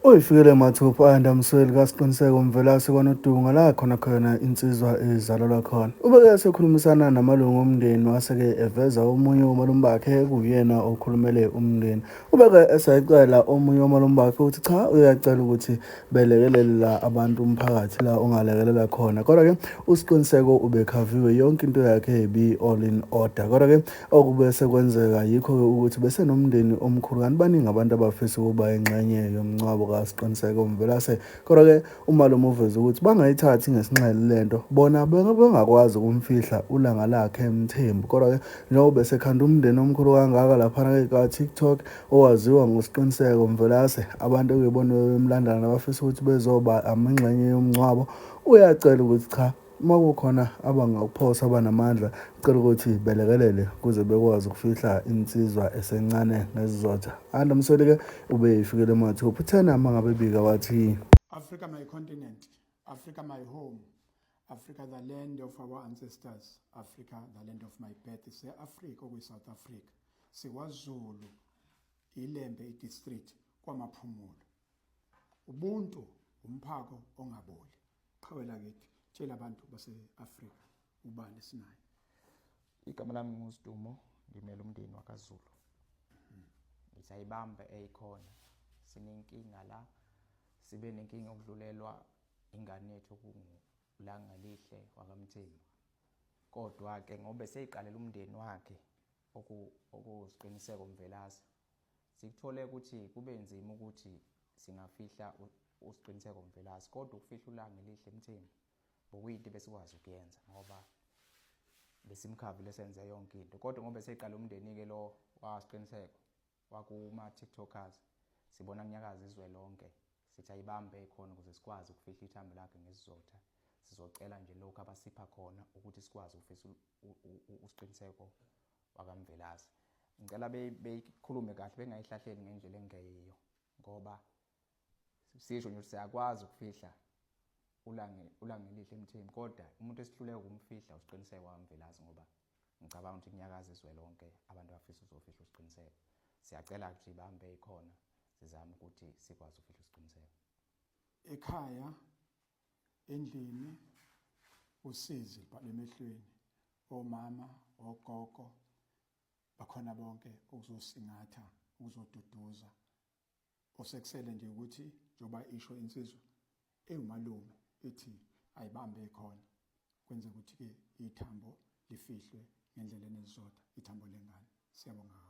Uyifikele mathupha Ayanda Msweli kaSiqiniseko Mvelase kwaNodunga la khona khona insizwa ezalelwa khona. Ubeke esekhulumisana namalungu omndeni wase-ke eveza omunye womalume bakhe kuyena okhulumele umndeni. Ubeke esecela omunye womalume bakhe ukuthi cha uyacela ukuthi belekelele la abantu umphakathi la ongalekelela khona. Kodwa-ke uSiqiniseko ubekhaviwe yonke into yakhe ibi all in order. Kodwa-ke Okube sekwenzeka yikho-ke ukuthi besenomndeni omkhulu kanti baningi abantu abafisa ukuba ingxenye yomngcwabo kaSiqiniseko Mvelase. Kodwa-ke umalume uveze ukuthi bangayithathi ngesinxele le nto, bona bengakwazi ukumfihla ulanga lakhe Mthembu. Kodwa-ke njengoba besekhanda umndeni omkhulu kangaka laphana-ke ka-TikTok owaziwa ngoSiqiniseko Mvelase, abantu ekuyibona bemlandana nabafisa ukuthi bezoba ingxenye yomngcwabo, uyacela ukuthi cha Uma kukhona abangakuphosa abanamandla, cela ukuthi belekelele kuze bekwazi ukufihla insizwa esencane ngesizotha. Anda Msweli-ke ubeyifikele mathupha. Uthena uma ngabe ebika wathi. Africa my continent, Africa my home, Africa the land of our ancestors, Africa the land of my birth. Se-Africa okuyi-South Africa, sikwaZulu, iLembe i-district, kwaMaphumulo. Ubuntu umphako ongaboli. Qhawe lakithi, tshela abantu base-Afrika ubani esinaye. Igama lami nguSidumo, ngimele umndeni wakaZulu. Ngithi ayibambe eyikhona. Sinenkinga la, sibe nenkinga yokudlulelwa ingane yethu okunguLangalihle wakaMthembu. Kodwa-ke ngoba eseyiqalela umndeni wakhe okuwuSiqiniseko Mvelase, Sikuthole ukuthi kube nzima ukuthi singafihla uSiqiniseko Mvelase kodwa ukufihla uLangelihle Mthembu bokuyinto ebesikwazi ukuyenza ngoba besimkhavile senze yonke into kodwa ngoba eseqala umndeni-ke lo waSiqiniseko wakuma-tiktokers sibona kunyakaza izwe lonke sithi ayibambe khona ukuze sikwazi ukufihla ithambo lakhe ngesizotha sizocela nje lokhu abasipha khona ukuthi sikwazi ukufihla uSiqiniseko wakaMvelase. Ngicela beyikhulume kahle bengayihlahleli ngendlela engeyiyo ngoba sisho nje ukuthi siyakwazi ukufihla ulange ulangelihle emthini kodwa umuntu esihluleka ukumfihla usiqiniseko waMvelase ngoba ngicabanga ukuthi kunyakaza izwe lonke abantu abafisa uzofihla usiqiniseko. Siyacela ukuthi ibambe ikhona sizame ukuthi sikwazi ukufihla usiqiniseko. Ekhaya endlini usizi libhalwe emehlweni omama ogogo bakhona bonke ukuzosingatha ukuzoduduza osekusele nje ukuthi njengoba isho insizwa ewumalume ithi ayibambe khona kwenze ukuthi ke ithambo lifihlwe ngendlela enezizotha ithambo lengane siyabonga.